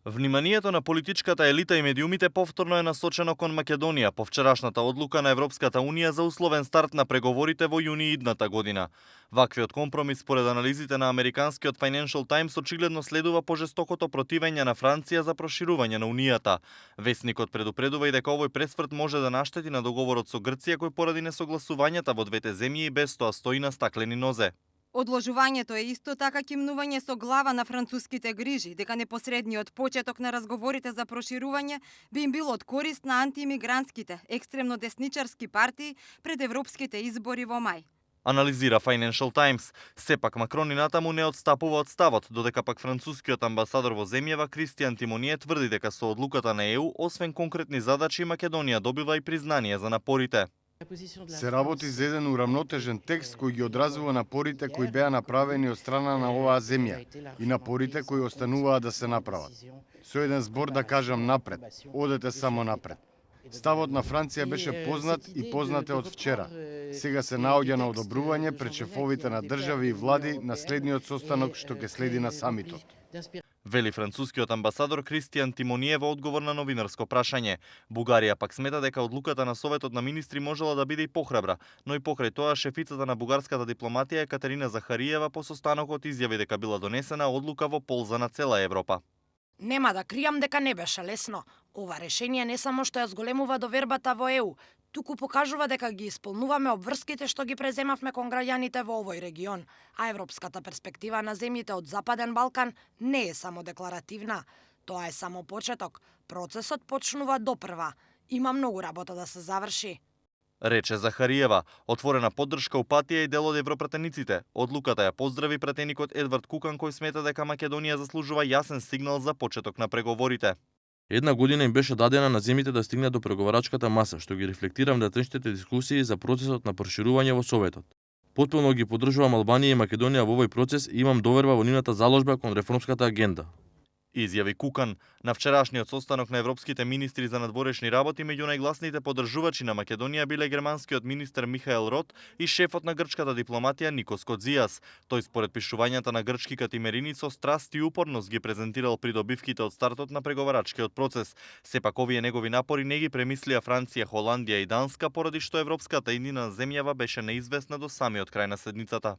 Вниманието на политичката елита и медиумите повторно е насочено кон Македонија по вчерашната одлука на Европската Унија за условен старт на преговорите во јуни идната година. Ваквиот компромис, според анализите на американскиот Financial Times, очигледно следува пожестокото противење на Франција за проширување на Унијата. Весникот предупредува и дека овој пресврт може да наштети на договорот со Грција, кој поради несогласувањата во двете земји и без тоа стои на стаклени нозе. Одложувањето е исто така кимнување со глава на француските грижи, дека непосредниот почеток на разговорите за проширување би им бил од корист на антиимигрантските, екстремно десничарски партии пред европските избори во мај. Анализира Financial Times. Сепак Макрон и натаму не одстапува од ставот, додека пак францускиот амбасадор во земјава Кристијан Тимоние тврди дека со одлуката на ЕУ, освен конкретни задачи, Македонија добива и признание за напорите. Се работи за еден урамнотежен текст кој ги одразува напорите кои беа направени од страна на оваа земја и напорите кои остануваат да се направат. Со еден збор да кажам напред, одете само напред. Ставот на Франција беше познат и познат е од вчера. Сега се наоѓа на одобрување пред шефовите на држави и влади на следниот состанок што ќе следи на самитот. Вели францускиот амбасадор Кристијан Тимоние во одговор на новинарско прашање. Бугарија пак смета дека одлуката на Советот на министри можела да биде и похрабра, но и покрај тоа шефицата на бугарската дипломатија Екатерина Захариева по состанокот изјави дека била донесена одлука во полза на цела Европа. Нема да кријам дека не беше лесно. Ова решение не само што ја зголемува довербата во ЕУ, туку покажува дека ги исполнуваме обврските што ги преземавме кон граѓаните во овој регион, а европската перспектива на земјите од Западен Балкан не е само декларативна. Тоа е само почеток. Процесот почнува допрва. Има многу работа да се заврши. Рече Захариева, отворена поддршка упатија и дел од европратениците. Одлуката ја поздрави пратеникот Едвард Кукан, кој смета дека Македонија заслужува јасен сигнал за почеток на преговорите. Една година им беше дадена на земјите да стигнат до преговарачката маса, што ги рефлектира внатрешните дискусии за процесот на проширување во Советот. Потпуно ги поддржувам Албанија и Македонија во овој процес и имам доверба во нивната заложба кон реформската агенда. Изјави Кукан. На вчерашниот состанок на европските министри за надворешни работи меѓу најгласните поддржувачи на Македонија биле германскиот министер Михаел Рот и шефот на грчката дипломатија Никос Кодзијас. Тој според пишувањата на грчки катимерини со страст и упорност ги презентирал придобивките од стартот на преговарачкиот процес. Сепак овие негови напори не ги премислија Франција, Холандија и Данска, поради што европската иднина на земјава беше неизвестна до самиот крај на седмицата.